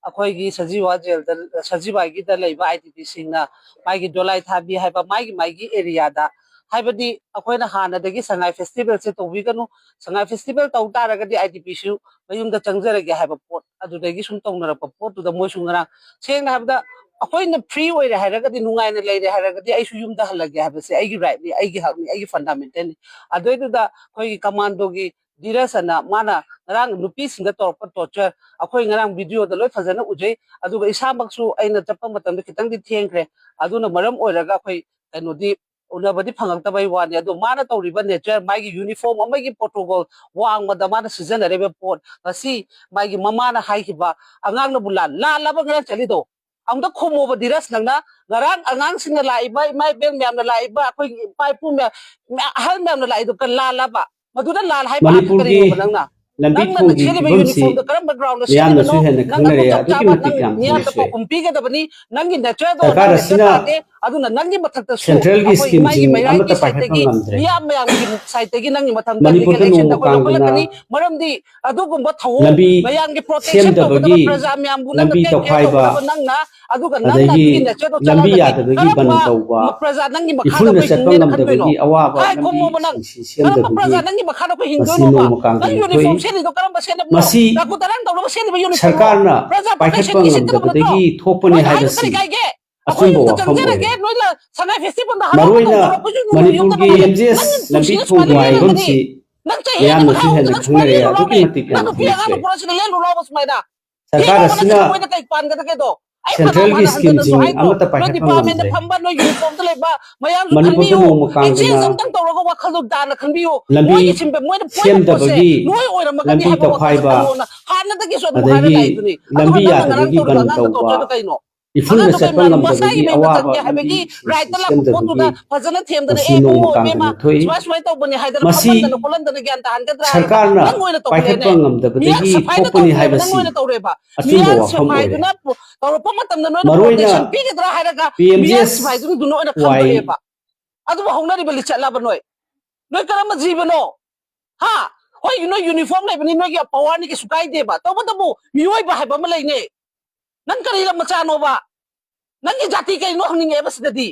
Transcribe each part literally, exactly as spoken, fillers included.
ꯑꯩꯈꯣꯏꯒꯤ ꯁꯖꯤꯋꯥ ꯖꯦꯜꯗ, ꯁꯖꯤꯋꯥꯒꯤꯗ ꯂꯩꯕ I D ꯄꯤꯁꯤꯡꯅ ꯃꯥꯒꯤ ꯗꯣꯂꯥꯏ ꯊꯥꯕꯤ ꯍꯥꯏꯕ ꯃꯥꯒꯤ ꯃꯥꯒꯤ ꯑꯦꯔꯤꯌꯥꯗ, ꯍꯥꯏꯕꯗꯤ ꯑꯩꯈꯣꯏꯅ ꯍꯥꯟꯅꯗꯒꯤ ꯁꯉꯥꯏ ꯐꯦꯁꯇꯤꯚꯦꯜꯁꯦ ꯇꯧꯕꯤꯒꯅꯨ, ꯁꯉꯥꯏ ꯐꯦꯁꯇꯤꯚꯦꯜ ꯇꯧ ꯇꯥꯔꯒꯗꯤ ꯑꯥꯏ ꯗꯤ ꯄꯤꯁꯨ ꯃꯌꯨꯝꯗ ꯆꯪꯖꯔꯒꯦ ꯍꯥꯏꯕ ꯄꯣꯠ ꯑꯗꯨꯗꯒꯤ ꯁꯨꯝ ꯇꯧꯅꯔꯛꯄ ꯄꯣꯠꯇꯨꯗ ꯃꯣꯏꯁꯨ ꯉꯔꯥꯡ, ꯁꯦꯡꯅ ꯍꯥꯏꯕꯗ, ꯑꯩꯈꯣꯏꯅ ꯐ꯭ꯔꯤ ꯑꯣꯏꯔꯦ ꯍꯥꯏꯔꯒꯗꯤ, ꯅꯨꯡꯉꯥꯏꯅ ꯂꯩꯔꯦ ꯍꯥꯏꯔꯒꯗꯤ, ꯑꯩꯁꯨ ꯌꯨꯝꯗ ꯍꯜꯂꯒꯦ ꯍꯥꯏꯕꯁꯦ ꯑꯩꯒꯤ ꯔꯥꯏꯠꯅꯤ, ꯑꯩꯒꯤ ꯍꯛꯅꯤ, ꯑꯩꯒꯤ ꯐꯟꯗꯥꯃꯦꯟꯇꯦꯜꯅꯤ꯫ ꯑꯗꯨꯏꯗꯨꯗ ꯑꯩꯈꯣꯏꯒꯤ ꯀꯃꯥꯟꯗꯣꯒꯤ ꯙꯤꯔꯖ ꯑꯅ ꯃꯥꯅ ꯉꯔꯥꯡ ꯅꯨꯄꯤꯁꯤꯡꯗ ꯇꯧꯔꯛꯄ ꯇꯣꯔꯆꯔ ꯑꯩꯈꯣꯏ ꯉꯔꯥꯡ ꯚꯤꯗꯤꯑꯣꯗ ꯂꯣꯏ ꯐꯖꯅ ꯎꯖꯩ꯫ ꯑꯗꯨꯒ ꯏꯁꯥꯃꯛꯁꯨ ꯑꯩꯅ ꯆꯠꯄ ꯃꯇꯝꯗ ꯈꯤꯇꯪꯗꯤ ꯊꯦꯡꯈ꯭ꯔꯦ꯫ ꯑꯗꯨꯅ ꯃꯔꯝ ꯑꯣꯏꯔꯒ ꯑꯩꯈꯣꯏ ꯀꯩꯅꯣꯗꯤ ꯎꯅꯕꯗꯤ ꯐꯪꯉꯛꯇꯕꯩ ꯋꯥꯅꯤ꯫ ꯑꯗꯣ ꯃꯥꯅ ꯇꯧꯔꯤꯕ ꯅꯦꯆꯔ, ꯃꯥꯒꯤ ꯌꯨꯅꯤꯐꯣꯔꯝ ꯑꯃꯒꯤ ꯄ꯭ꯔꯣꯇꯣꯀꯣꯜ ꯋꯥꯡꯃꯗ ꯃꯥꯅ ꯁꯤꯖꯤꯟꯅꯔꯤꯕ ꯄꯣꯠ, ꯉꯁꯤ ꯃꯥꯒꯤ ꯃꯃꯥꯅ ꯍꯥꯏꯈꯤꯕ, "ꯑꯉꯥꯡꯅꯕꯨ ꯂꯥꯜ-, ꯂꯥꯜꯂꯕ ꯉꯔꯥꯡ ꯆꯠꯂꯤꯗꯣ?" ꯑꯃꯨꯛꯇ ꯈꯨꯝꯃꯣꯕ ꯙꯤꯔꯖ ꯅꯪꯅ꯫ ꯉꯔꯥꯡ ꯑꯉꯥꯡꯁꯤꯡꯅ ꯂꯥꯛꯏꯕ, ꯏꯃꯥ ꯏꯕꯦꯜ ꯃꯌꯥꯝꯅ ꯂꯥꯛꯏꯕ, ꯑꯩꯈꯣꯏꯒꯤ ꯏꯄꯥ ꯏꯄꯨ ꯃꯌꯥꯝ, ꯃꯌꯥꯝ, ꯑꯍꯜ ꯃꯌꯥꯝꯅ ꯂꯥꯛꯏꯗꯣ ꯀ-, ꯂꯥꯜꯂꯕ? ꯃꯗꯨꯗ ꯂꯥꯜ ꯍꯥꯏꯕ ꯑꯥꯔꯊ ꯃꯅꯤꯄꯨꯔꯒꯤ ꯀꯔꯤꯅꯣꯕ ꯅꯪꯅ? ꯂꯝꯕꯤ ꯅꯪꯅ ꯊꯣꯡꯒꯤ ꯁꯦꯠꯂꯤꯕ ꯐꯤꯕꯝꯁꯤ ꯌꯨꯅꯤꯐꯣꯔꯝꯗꯣ ꯀꯔꯝꯕ ꯒ꯭ꯔꯥꯎꯟꯗ ꯃꯤꯌꯥꯝꯅꯁꯨ ꯁꯦꯠꯂꯤꯕꯅꯣ? ꯍꯦꯟꯅ ꯅꯪꯅ ꯈꯪꯅꯔꯦ, ꯈꯨꯗꯣꯡ ꯑꯗꯨꯛꯀꯤ ꯆꯥꯕ ꯃꯇꯤꯛ ꯅꯪ ꯌꯥꯝ ꯃꯤꯌꯥꯝꯗ ꯊꯤꯅ ꯁꯣꯛꯑꯦ꯫ ꯄꯥꯎꯈꯨꯝ ꯄꯤꯒꯗꯕꯅꯤ꯫ ꯅꯪꯒꯤ ꯅꯦꯆꯔꯗꯣ ꯁꯔꯀꯥꯔ ꯅꯪ ꯅꯦꯆꯔ ꯑꯁꯤꯅ ꯇꯥꯗꯦ꯫ ꯑꯗꯨꯅ ꯅꯪꯒꯤ ꯃꯊꯛꯇꯁꯨ ꯁꯦꯟꯇ꯭ꯔꯦꯜꯒꯤ ꯑꯩꯈꯣꯏ ꯏꯃꯥꯒꯤ ꯁ꯭ꯀꯤꯝꯁꯤꯡ ꯃꯩꯔꯥꯒꯤ ꯑꯃꯠꯇ ꯄꯥꯏꯈꯠꯄ ꯁꯥꯏꯠꯇꯒꯤ, ꯉꯝꯗ꯭ꯔꯦ꯫ ꯃꯤꯌꯥꯝ ꯃꯌꯥꯝꯒꯤ ꯁꯥꯏꯠꯇꯒꯤ ꯅꯪꯒꯤ ꯃꯊꯛꯇ ꯂꯝꯕꯤ ꯈꯨꯠꯇ ꯔꯤꯑꯦꯛꯁꯟꯗꯣ ꯅꯣꯡꯃ ꯑꯩꯈꯣꯏ ꯀꯥꯡꯗꯅ ꯂꯧꯈꯠꯂꯛꯀꯅꯤ꯫ ꯃꯔꯝꯗꯤ ꯑꯗꯨꯒꯨꯝꯕ ꯊꯧꯑꯣꯡ, ꯂꯝꯕꯤ ꯃꯌꯥꯝꯒꯤ ꯄ꯭ꯔꯣꯇꯦꯛꯁꯟ ꯇꯧꯒꯗꯕ ꯁꯦꯝꯗꯕꯒꯤ, ꯄ꯭ꯔꯖꯥ ꯃꯌꯥꯝꯕꯨ ꯅꯪꯅ ꯂꯝꯕꯤ ꯇꯦꯛ ꯀꯦꯌꯔ ꯇꯧꯈꯥꯏꯕ, ꯇꯧꯒꯗꯕ ꯅꯪꯅ, ꯑꯗꯨꯒ ꯅꯪꯅ ꯑꯗꯒꯤ ꯑꯗꯨꯒꯤ ꯅꯦꯆꯔꯗꯣ ꯂꯝꯕꯤ ꯆꯠꯂꯒꯗꯤ ꯌꯥꯗꯕꯒꯤ ꯕꯟ ꯀꯔꯝꯕ ꯇꯧꯕ, ꯄ꯭ꯔꯖꯥ ꯅꯪꯒꯤ ꯃꯈꯥꯗ ꯏꯐꯨꯜꯗ ꯑꯩꯈꯣꯏ ꯆꯠꯄ ꯍꯤꯡꯒꯦꯅ ꯈꯟꯗꯣꯏꯅꯣ? ꯉꯝꯗꯕꯒꯤ ꯑꯋꯥꯕ ꯍꯥꯏ ꯈꯨꯝꯃꯣꯕ ꯅꯪ꯫ ꯂꯝꯕꯤꯁꯤꯡꯁꯤ ꯀꯔꯝꯕ ꯄ꯭ꯔꯖꯥ ꯁꯦꯝꯗꯕꯒꯤ ꯅꯪꯒꯤ ꯃꯈꯥꯗ ꯑꯩꯈꯣꯏ ꯃꯁꯤ ꯍꯤꯡꯗꯣꯏꯅꯣꯕ? ꯅꯣꯡꯃ ꯀꯥꯡꯗꯅ ꯅꯪ ꯊꯣꯛꯏ꯫ ꯌꯨꯅꯤꯐꯣꯔꯝ ꯁꯦꯠꯂꯤꯗꯣ ꯀꯔꯝꯕ ꯁꯦꯠꯅꯕ ꯌꯨꯅꯤꯐꯣꯔꯝꯅꯣ? ꯃꯁꯤ ꯇꯥꯀꯨ ꯇꯔꯥꯡ ꯇꯧꯅꯕ ꯁꯦꯠꯂꯤꯕ ꯌꯨꯅꯤꯐꯣꯔꯝꯂꯣ? ꯁꯔꯀꯥꯔꯅ ꯄ꯭ꯔꯖꯥ ꯄ꯭ꯔꯣꯇꯦꯛꯁꯟꯒꯤ ꯄꯥꯏꯈꯠꯄ ꯁꯦꯠꯀꯗꯕ ꯅꯠꯇ꯭ꯔꯣ? ꯉꯝꯗꯕꯗꯒꯤ ꯊꯣꯛꯄꯅꯤ ꯅꯣꯏꯅ ꯍꯥꯏꯗꯣ ꯍꯥꯏꯕꯁꯤ ꯀꯔꯤ ꯀꯥꯏꯒꯦ? ꯑꯩꯈꯣꯏ ꯑꯆꯨꯝꯕ ꯌꯨꯝꯗ ꯋꯥꯐꯝ ꯆꯪꯖꯔꯒꯦ, ꯑꯣꯏꯔꯦ꯫ ꯅꯣꯏꯅ ꯁꯉꯥꯏ ꯐꯦꯁꯇꯤꯚꯦꯜꯗ ꯍꯔꯥꯎ ꯃꯔꯨꯑꯣꯏꯅ ꯀꯨꯝꯃꯧꯔꯣ, ꯑꯩꯈꯣꯏꯁꯨ ꯅꯣꯡꯃ ꯃꯅꯤꯄꯨꯔꯒꯤ ꯌꯨꯝꯗ ꯑꯦꯝ ꯖꯤ ꯑꯦꯁ ꯅꯪ ꯂꯝꯕꯤ ꯅꯨꯡꯁꯤꯅ ꯊꯣꯡꯒꯤ ꯁꯨꯃꯥꯏꯅ ꯍꯥꯏꯔꯝꯒꯅꯤ꯫ ꯋꯥꯏꯔꯣꯝꯁꯤ ꯅꯪ ꯆꯍꯤ ꯑꯃ ꯃꯤꯌꯥꯝꯅꯁꯨ ꯍꯦꯟꯅ ꯈꯪꯅꯔꯦ, ꯂꯦꯜꯂꯨ ꯑꯗꯨꯛꯀꯤ ꯂꯥꯎꯅꯦ꯫ ꯃꯇꯤꯛ ꯅꯪ ꯌꯥꯝ ꯅꯨꯄꯤ ꯑꯉꯥꯡ ꯊꯤꯅ ꯁꯣꯛꯑꯦ꯫ ꯅꯨꯄꯥꯁꯤꯗ ꯂꯦꯜꯂꯨ ꯂꯥꯎꯕ ꯁꯨꯃꯥꯏꯅ꯫ ꯁꯔꯀꯥꯔ ꯊꯦꯡꯉꯕ ꯑꯁꯤꯅ ꯅꯠꯇ꯭ꯔꯒ ꯃꯣꯏꯗ ꯀꯩ ꯄꯥꯟꯒꯗꯒꯦꯗꯣ? ꯑꯩ ꯁꯦꯟꯇ꯭ꯔꯦꯜꯒꯤ ꯐꯅ ꯍꯟꯅ ꯍꯟꯖꯤꯟꯅꯁꯨ ꯁ꯭ꯀꯤꯝꯁꯤꯡ ꯍꯥꯏꯗ꯭ꯔꯣ? ꯑꯃꯠꯇ ꯅꯣꯏ ꯄꯥꯏꯈꯠꯄ ꯗꯤꯄꯥꯔꯠꯃꯦꯟꯗ ꯉꯝꯗ꯭ꯔꯦ꯫ ꯐꯝꯕ, ꯅꯣꯏ ꯌꯨꯅꯤꯐꯣꯔꯝꯗ ꯂꯩꯕ ꯃꯌꯥꯝꯁꯨ ꯃꯅꯤꯄꯨꯔꯗ ꯈꯟꯕꯤꯌꯨ꯫ ꯅꯣꯡꯃ ꯀꯥꯡꯗꯅ ꯑꯦꯛꯆꯦꯟꯖ ꯑꯃꯇꯪ ꯇꯧꯔꯒ ꯋꯥꯈꯜꯗꯣ ꯇꯥꯅ ꯈꯟꯕꯤꯌꯨ꯫ ꯂꯝꯕꯤ ꯃꯣꯏꯒꯤ ꯁꯤꯟꯕ-, ꯃꯣꯏꯅ ꯄꯣꯏꯅ ꯄꯣꯠꯁꯦ ꯁꯦꯝꯗꯕꯒꯤ, ꯅꯣꯏ ꯑꯣꯏꯔꯝꯃꯒꯗꯤ ꯂꯝꯕꯤ ꯍꯥꯏꯕ ꯋꯥꯈꯜꯗꯣ ꯇꯧꯈꯥꯏꯕ, ꯈꯜꯂꯣꯅ ꯍꯥꯟꯅꯗꯒꯤꯁꯨ ꯑꯗꯨꯝ ꯍꯥꯏꯔ ꯑꯗꯒꯤ ꯂꯥꯛꯏꯗꯨꯅꯤ꯫ ꯑꯗꯨꯒ ꯂꯝꯕꯤ ꯅꯪꯅ ꯉꯔꯥꯡ ꯌꯥꯗꯕꯒꯤ ꯇꯧꯔꯤꯕ ꯕꯟ ꯑꯉꯥꯡꯗꯣ ꯇꯧꯕ, ꯇꯣꯔꯆꯔꯗꯣ ꯀꯩꯅꯣ? ꯏꯐꯨꯜꯗ ꯑꯉꯥꯡꯗꯣ ꯆꯠꯄ ꯀꯩꯅꯣ? ꯉꯝꯗꯕꯒꯤ ꯃꯁꯥꯒꯤ ꯃꯌꯨꯝꯗ ꯑꯋꯥꯕ ꯆꯠꯀꯦ ꯍꯥꯏꯕꯒꯤ ꯂꯝꯕꯤꯁꯤꯡ ꯔꯥꯏꯠꯇ ꯂꯥꯛꯄ ꯁꯦꯝꯗꯕꯒꯤ ꯄꯣꯠꯇꯨꯗ ꯐꯖꯅ ꯊꯦꯝꯗꯅ, ꯃꯁꯤ "ꯑꯦ, ꯅꯣꯡꯃ ꯏꯕꯨꯡꯉꯣ, ꯀꯥꯡꯗꯅ ꯏꯕꯦꯝꯃ, ꯊꯣꯛꯏ꯫ ꯁꯨꯃꯥꯏ, ꯁꯨꯃꯥꯏ ꯇꯧꯕꯅꯦ" ꯍꯥꯏꯗꯅ ꯃꯁꯤ ꯐꯝꯍꯟꯗꯅ ꯈꯣꯠꯍꯟꯗꯅ ꯒ꯭ꯌꯥꯟ ꯇꯥꯍꯟꯒꯗ꯭ꯔꯥ ꯍꯥꯏꯔꯒ ꯄꯥꯏꯈꯠꯄ ꯅꯪ ꯑꯣꯏꯅ ꯇꯧꯕꯤꯔꯦꯅꯦ꯫ ꯉꯝꯗꯕꯗꯒꯤ ꯃꯤꯌꯥꯟ ꯁꯤꯐꯥꯏꯅ ꯊꯣꯛꯄꯅꯤ ꯇꯧꯔꯦꯕ, ꯅꯪ ꯍꯥꯏꯕꯁꯤ ꯑꯣꯏꯅ ꯇꯧꯔꯦꯕ꯫ ꯑꯆꯨꯝꯕ ꯃꯤꯌꯥꯟ ꯋꯥꯐꯝ ꯑꯣꯏꯔꯦ꯫ ꯁꯤꯐꯥꯏꯗꯨꯅ ꯄꯨ-, ꯇꯧꯔꯛꯄ ꯃꯇꯝꯗ ꯅꯣꯏꯅ ꯃꯔꯨꯑꯣꯏꯅ ꯄ꯭ꯔꯣꯇꯦꯛꯁꯟ ꯄꯤꯒꯗ꯭ꯔꯥ ꯍꯥꯏꯔꯒ ꯄꯤ ꯑꯦꯝ ꯖꯤ ꯑꯦꯁ ꯃꯤꯌꯥꯟ ꯁꯤꯐꯥꯏꯗꯨꯅ ꯅꯣꯏꯅ ꯋꯥꯏ ꯈꯟꯗꯣꯛꯑꯦꯕ꯫ ꯑꯗꯨꯕꯨ ꯍꯧꯅꯔꯤꯕ ꯂꯤꯆꯠꯂꯕ ꯅꯣꯏ? ꯅꯣꯏ ꯀꯔꯝꯕ ꯖꯤꯕꯅꯣ? ꯍꯥ? ꯍꯣꯏ, ꯅꯣꯏ ꯌꯨꯅꯤꯐꯣꯔꯝ ꯂꯩꯕꯅꯤ, ꯅꯣꯏꯒꯤ ꯄꯋꯥꯔꯅꯤ, ꯀꯩꯁꯨ ꯀꯥꯏꯗꯦꯕ꯫ ꯇꯧꯕꯇꯕꯨ ꯃꯤꯑꯣꯏꯕ ꯍꯥꯏꯕ ꯑꯃ ꯂꯩꯅꯦ꯫ ꯅꯪ ꯀꯔꯤ ꯂꯝ ꯃꯆꯥꯅꯣꯕ? ꯅꯪꯒꯤ ꯖꯥꯇꯤ ꯀꯩꯅꯣ ꯍꯪꯅꯤꯡꯉꯦꯕ ꯁꯤꯗꯗꯤ꯫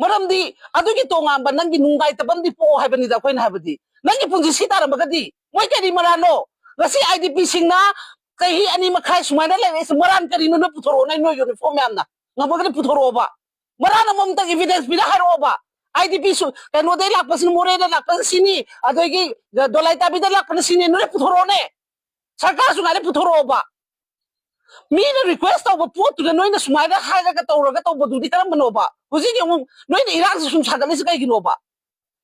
ꯃꯔꯝꯗꯤ ꯑꯗꯨꯒꯤ ꯇꯣꯉꯥꯟꯕ ꯅꯪꯒꯤ ꯅꯨꯡꯉꯥꯏꯇꯕ ꯑꯃꯗꯤ ꯄꯣꯛꯑꯣ ꯍꯥꯏꯕꯅꯤꯗ ꯑꯩꯈꯣꯏꯅ ꯍꯥꯏꯕꯗꯤ꯫ ꯅꯪꯒꯤ ꯄꯨꯟꯁꯤ ꯁꯤ ꯇꯥꯔꯝꯃꯒꯗꯤ ꯃꯣꯏ ꯀꯔꯤ ꯃꯔꯥꯜꯅꯣ? ꯉꯁꯤ IDPꯁꯤꯡꯅ ꯆꯍꯤ ꯑꯅꯤ ꯃꯈꯥꯏ ꯁꯨꯃꯥꯏꯅ ꯂꯩꯔꯛꯏꯁꯦ ꯃꯔꯥꯜ ꯀꯔꯤꯅꯣ? ꯅꯣꯏ ꯄꯨꯊꯣꯔꯛꯑꯣ, ꯅꯣꯏ ꯅꯣꯏ ꯌꯨꯅꯤꯐꯣꯔꯝ ꯃꯌꯥꯝꯅ꯫ ꯉꯝꯃꯒꯗꯤ ꯄꯨꯊꯣꯔꯛꯑꯣꯕ꯫ ꯃꯔꯥꯜ ꯑꯃꯃꯝꯇꯪ evidence ꯄꯤꯔ ꯍꯥꯏꯔꯛꯑꯣꯕ꯫ IDP ꯁꯨ ꯀꯩꯅꯣꯗꯩ ꯂꯥꯛꯄꯁꯤꯅ, ꯃꯣꯔꯦꯗ ꯂꯥꯛꯄꯁꯤꯅ ꯁꯤꯅꯤ, ꯑꯗꯒꯤ ꯗꯣꯂꯥꯏ ꯇꯥꯕꯤꯗ ꯂꯥꯛꯄꯅ ꯁꯤꯅꯤ, ꯅꯣꯏ ꯄꯨꯊꯣꯔꯛꯑꯣꯅꯦ꯫ ꯁꯔꯀꯥꯔꯁꯨ ꯉꯥꯏꯔꯦ ꯄꯨꯊꯣꯔꯛꯑꯣꯕ꯫ ꯃꯤꯅ request ꯇꯧꯕ ꯄꯣꯠꯇꯨꯗ ꯅꯣꯏꯅ ꯁꯨꯃꯥꯏꯅ ꯍꯥꯏꯔꯒ ꯇꯧꯔꯒ ꯇꯧꯕꯗꯨꯗꯤ ꯀꯔꯝꯕꯅꯣꯕ? ꯍꯧꯖꯤꯛ ꯑꯃꯨꯛ ꯅꯣꯏꯅ ꯏꯔꯥꯡꯁꯦ ꯁꯨꯝ ꯁꯥꯒꯠꯂꯤꯁꯦ ꯀꯩꯒꯤꯅꯣꯕ?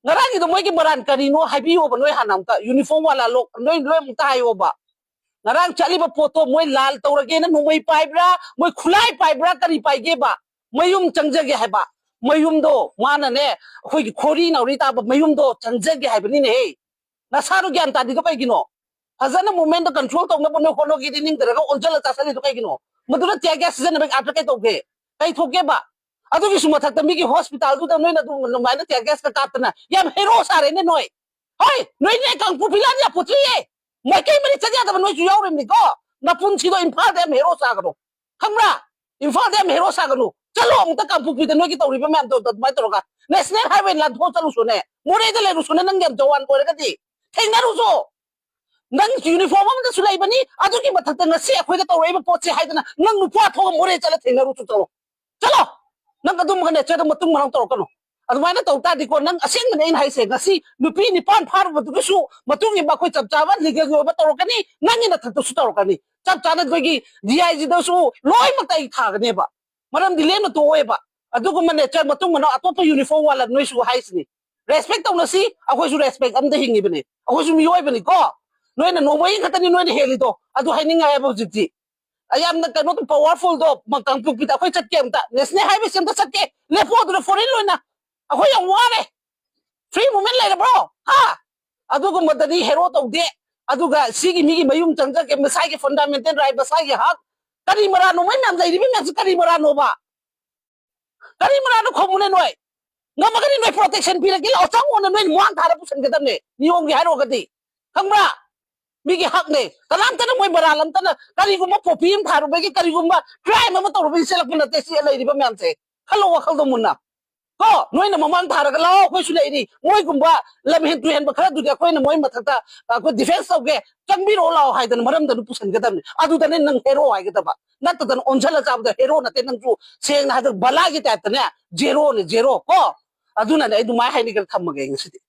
ꯉꯔꯥꯡꯒꯤꯗꯣ ꯃꯣꯏꯒꯤ ꯃꯔꯥꯟ ꯀꯔꯤꯅꯣ ꯍꯥꯏꯕꯤꯌꯣꯕ ꯅꯣꯏ ꯍꯥꯟꯅ ꯑꯝꯇ꯫ ꯌꯨꯅꯤꯐꯣꯔꯝ ꯋꯥꯂꯥ ꯂꯣꯛ ꯅꯣꯏ ꯂꯣꯏ ꯑꯃꯨꯛꯇ ꯍꯥꯏꯌꯣꯕ꯫ ꯉꯔꯥꯡ ꯆꯠꯂꯤꯕ ꯄꯣꯠꯇꯣ ꯃꯣꯏ ꯂꯥꯜ ꯇꯧꯔꯒꯦꯅ ꯅꯣꯡꯃꯩ ꯄꯥꯏꯕ꯭ꯔꯥ, ꯃꯣꯏ ꯈꯨꯠꯂꯥꯏ ꯄꯥꯏꯕ꯭ꯔꯥ, ꯀꯔꯤ ꯄꯥꯏꯒꯦꯕ? ꯃꯌꯨꯝ ꯆꯪꯖꯒꯦ ꯍꯥꯏꯕ꯫ ꯃꯌꯨꯝꯗꯣ ꯃꯥꯅꯅꯦ, ꯑꯩꯈꯣꯏꯒꯤ ꯈꯣꯔꯤ ꯅꯥꯎꯔꯤ ꯇꯥꯕ ꯃꯌꯨꯝꯗꯣ ꯆꯪꯖꯒꯦ ꯍꯥꯏꯕꯅꯤꯅꯦꯍꯦ꯫ ꯅꯁꯥꯗꯣ ꯒ꯭ꯌꯥꯟ ꯇꯥꯗ꯭ꯔꯤꯗꯣ ꯀꯩꯒꯤꯅꯣ? ꯐꯖꯅ movementꯗꯣ control ꯇꯧꯅꯕ ꯅꯣꯏ ꯍꯣꯠꯅꯒꯦꯗꯤ ꯅꯤꯡꯗꯔꯒ ꯑꯣꯟꯁꯤꯜꯂ ꯆꯥꯁꯤꯜꯂꯤꯗꯣ ꯀꯩꯒꯤꯅꯣ? ꯃꯗꯨꯅ tear gas ꯁꯤꯖꯤꯟꯅꯕꯒꯤ ꯑꯥꯔꯊ ꯀꯩ ꯇꯧꯒꯦ? ꯀꯩ ꯊꯣꯛꯀꯦꯕ? ꯑꯗꯨꯒꯤꯁꯨ ꯃꯊꯛꯇ ꯃꯤꯒꯤ hospitalꯗꯨꯗ ꯅꯣꯏꯅ ꯑꯗꯨꯝ ꯑꯗꯨꯃꯥꯏꯅ tear gasꯀ ꯀꯥꯞꯇꯅ ꯌꯥꯝ hero ꯁꯥꯔꯦꯅꯦ ꯅꯣꯏ꯫ ꯍꯣꯏ, ꯅꯣꯏꯅꯦ ꯀꯥꯡꯄꯣꯛꯄꯤ ꯂꯥꯟ ꯌꯥꯄꯣꯠꯇ꯭ꯔꯤꯌꯦ꯫ ꯃꯥꯏꯀꯩ ꯃꯔꯤ ꯆꯠ ꯌꯥꯗꯕ ꯅꯣꯏꯁꯨ ꯌꯥꯎꯔꯤꯕꯅꯤꯀꯣ꯫ ꯅꯄꯨꯟꯁꯤꯗꯣ ꯏꯝꯐꯥꯜꯗ ꯌꯥꯝ hero ꯁꯥꯒꯅꯨ꯫ ꯈꯪꯕ꯭ꯔꯥ? ꯏꯝꯐꯥꯜꯗ ꯌꯥꯝ hero ꯁꯥꯒꯅꯨ꯫ ꯆꯠꯂꯣ ꯑꯃꯨꯛꯇ ꯀꯥꯡꯄꯣꯛꯄꯤꯗ ꯅꯣꯏꯒꯤ ꯇꯧꯔꯤꯕ ꯃꯌꯥꯝꯗꯣ ꯑꯗꯨꯃꯥꯏꯅ ꯇꯧꯔꯒ national highway ꯂꯥꯟꯊꯣꯛꯑ ꯆꯠꯂꯨꯁꯨꯅꯦ꯫ ꯃꯣꯔꯦꯗ ꯂꯩꯔꯨꯁꯨꯅꯦ, ꯅꯪ ꯌꯥꯝ ꯖꯋꯥꯟ ꯑꯣꯏꯔꯒꯗꯤ꯫ ꯊꯦꯡꯅꯔꯨꯁꯨ꯫ ꯅꯪ ꯌꯨꯅꯤꯐꯣꯔꯝ ꯑꯃꯗꯁꯨ ꯂꯩꯕꯅꯤ, ꯑꯗꯨꯒꯤ ꯃꯊꯛꯇ ꯉꯁꯤ ꯑꯩꯈꯣꯏꯗ ꯇꯧꯔꯛꯏꯕ ꯄꯣꯠꯁꯦ ꯍꯥꯏꯗꯅ ꯅꯪ ꯅꯨꯄꯥ ꯊꯣꯛꯑ ꯃꯣꯔꯦ ꯆꯠꯂ ꯊꯦꯡꯅꯔꯨꯁꯨ ꯆꯠꯂꯣ꯫ ꯆꯠꯂꯣ꯫ ꯅꯪ ꯑꯗꯨꯝꯕꯒꯅꯦ ꯆꯠꯂ ꯃꯇꯨꯡ ꯃꯅꯥꯎ ꯇꯧꯔꯛꯀꯅꯨ꯫ ꯑꯗꯨꯃꯥꯏꯅ ꯇꯧ ꯇꯥꯔꯗꯤꯀꯣ, ꯅꯪ ꯑꯁꯦꯡꯕꯅꯦ ꯑꯩꯅ ꯍꯥꯏꯁꯦ, ꯉꯁꯤ ꯅꯨꯄꯤ ꯅꯤꯄꯥꯟ ꯐꯥꯔꯨꯕꯗꯨꯒꯤꯁꯨ ꯃꯇꯨꯡ ꯏꯟꯕ ꯑꯩꯈꯣꯏ ꯆꯞ ꯆꯥꯕ legalꯒꯤ ꯑꯣꯏꯕ ꯇꯧꯔꯛꯀꯅꯤ, ꯅꯪꯒꯤ ꯅꯊꯛꯇꯁꯨ ꯇꯧꯔꯛꯀꯅꯤ, ꯆꯞ ꯆꯥꯅ ꯑꯩꯈꯣꯏꯒꯤ DIGꯗꯁꯨ ꯂꯣꯏꯅꯃꯛꯇ ꯑꯩ ꯊꯥꯒꯅꯦꯕ꯫ ꯃꯔꯝꯗꯤ ꯂꯦꯝꯅ ꯇꯣꯛꯑꯣꯏꯕ꯫ ꯑꯗꯨꯒꯨꯝꯕꯅꯦ ꯆꯠ ꯃꯇꯨꯡ ꯃꯅꯥꯎ ꯑꯇꯣꯞꯄ ꯌꯨꯅꯤꯐꯣꯔꯝ ꯋꯥꯂꯥ ꯅꯣꯏꯁꯨ ꯍꯥꯏꯁꯤꯅꯤ꯫ Respect ꯇꯧꯅꯁꯤ, ꯑꯩꯈꯣꯏꯁꯨ respect ꯑꯝꯗ ꯍꯤꯡꯉꯤꯕꯅꯤ, ꯑꯩꯈꯣꯏꯁꯨ ꯃꯤꯑꯣꯏꯕꯅꯤꯀꯣ꯫ ꯅꯣꯏꯅ ꯅꯣꯡꯃꯩ ꯈꯛꯇꯅꯤ ꯅꯣꯏꯅ ꯍꯦꯜꯂꯤꯗꯣ, ꯑꯗꯨ ꯍꯥꯏꯅꯤꯡꯉꯥꯏꯕ ꯍꯧꯖꯤꯛꯇꯤ꯫ ꯑ, ꯌꯥꯝꯅ ꯀꯩꯅꯣ powerfulꯗꯣ ꯃ-, ꯀꯥꯡꯄꯣꯛꯄꯤꯗ ꯑꯩꯈꯣꯏ ꯆꯠꯀꯦ ꯑꯝꯇ, national highwayꯁꯦ ꯑꯝꯇ ꯆꯠꯀꯦ꯫ ꯂꯦꯞꯄꯣ ꯑꯗꯨꯗ foreign ꯂꯣꯏꯅ꯫ ꯑꯩꯈꯣꯏ ꯌꯥꯝ ꯋꯥꯔꯦ꯫ Free movement ꯂꯩꯔꯕ꯭ꯔꯣ? ꯍꯥ? ꯑꯗꯨꯒꯨꯝꯕꯗꯗꯤ hero ꯇꯧꯗꯦ꯫ ꯑꯗꯨꯒ ꯁꯤꯒꯤ ꯃꯤꯒꯤ ꯃꯌꯨꯝ ꯆꯪꯖꯒꯦ, ꯃꯁꯥꯒꯤ fundamental right, ꯃꯁꯥꯒꯤ ꯍꯛ꯫ ꯀꯔꯤ ꯃꯔꯥꯅꯣ? ꯃꯣꯏ ꯃꯌꯥꯝ ꯂꯩꯔꯤꯕ ꯃꯌꯥꯝꯁꯤ ꯀꯔꯤ ꯃꯔꯥꯅꯣꯕ? ꯀꯔꯤ ꯃꯔꯥꯅꯣ ꯈꯨꯝꯃꯨꯅꯦ ꯅꯣꯏ? ꯉꯝꯃꯒꯗꯤ ꯅꯣꯏ protection ꯄꯤꯔꯒꯦ ꯂꯥꯛꯑꯣ, ꯆꯪꯉꯣꯅ ꯅꯣꯏ ꯃꯥꯡ ꯊꯥꯔ ꯄꯨꯁꯟꯒꯗꯕꯅꯦ, ꯅꯤꯌꯣꯝꯒꯤ ꯍꯥꯏꯔꯨꯔꯒꯗꯤ꯫ ꯈꯪꯕ꯭ꯔꯥ? ꯃꯤꯒꯤ ꯍꯛꯅꯦ꯫ ꯀꯅꯥꯝꯇꯅ ꯃꯣꯏ ꯃꯔꯥꯜ ꯑꯝꯇꯅ ꯀꯔꯤꯒꯨꯝꯕ poppy ꯑꯃ ꯊꯥꯔꯨꯕꯒꯤ, ꯀꯔꯤꯒꯨꯝꯕ crime ꯑꯃ ꯇꯧꯔꯨꯕꯒꯤ ꯆꯦꯜꯂꯛꯄ ꯅꯠꯇꯦ꯫ ꯁꯤ ꯂꯩꯔꯤꯕ ꯃꯌꯥꯝꯁꯦ, ꯈꯜꯂꯣ ꯋꯥꯈꯜꯗꯣ ꯃꯨꯟꯅ꯫ ꯀꯣ, ꯅꯣꯏꯅ ꯃꯃꯥꯡ ꯊꯥꯔꯒ "ꯂꯥꯛꯑꯣ, ꯑꯩꯈꯣꯏꯁꯨ ꯂꯩꯔꯤ, ꯃꯣꯏꯒꯨꯝꯕ ꯂꯝꯍꯦꯟ ꯇꯨꯍꯦꯟꯕ ꯈꯔꯗꯨꯗꯤ ꯑꯩꯈꯣꯏꯅ ꯃꯣꯏ ꯃꯊꯛꯇ, ꯑ, ꯑꯩꯈꯣꯏ defence ꯇꯧꯒꯦ, ꯆꯪꯕꯤꯔꯛꯑꯣ ꯂꯥꯛꯑꯣ" ꯍꯥꯏꯗꯅ ꯃꯔꯝꯗꯅ ꯄꯨꯁꯟꯒꯗꯕꯅꯤ꯫ ꯑꯗꯨꯗꯅꯦ ꯅꯪ hero ꯍꯥꯏꯒꯗꯕ꯫ ꯅꯠꯇꯗꯅ ꯑꯣꯟꯁꯤꯜꯂ ꯆꯥꯕꯗ hero ꯅꯠꯇꯦ ꯅꯪꯁꯨ꯫ ꯁꯦꯡꯅ ꯍꯥꯏꯔꯒ ꯕꯂꯥꯒꯤ type ꯇꯅꯦ, zero ꯅꯦ, zero꯫ ꯀꯣ, ꯑꯗꯨꯅꯅꯦ ꯑꯩ ꯑꯗꯨꯃꯥꯏꯅ ꯍꯥꯏꯅꯤꯡꯗꯅ ꯊꯝꯃꯒꯦ ꯑꯩ ꯉꯁꯤꯗꯤ꯫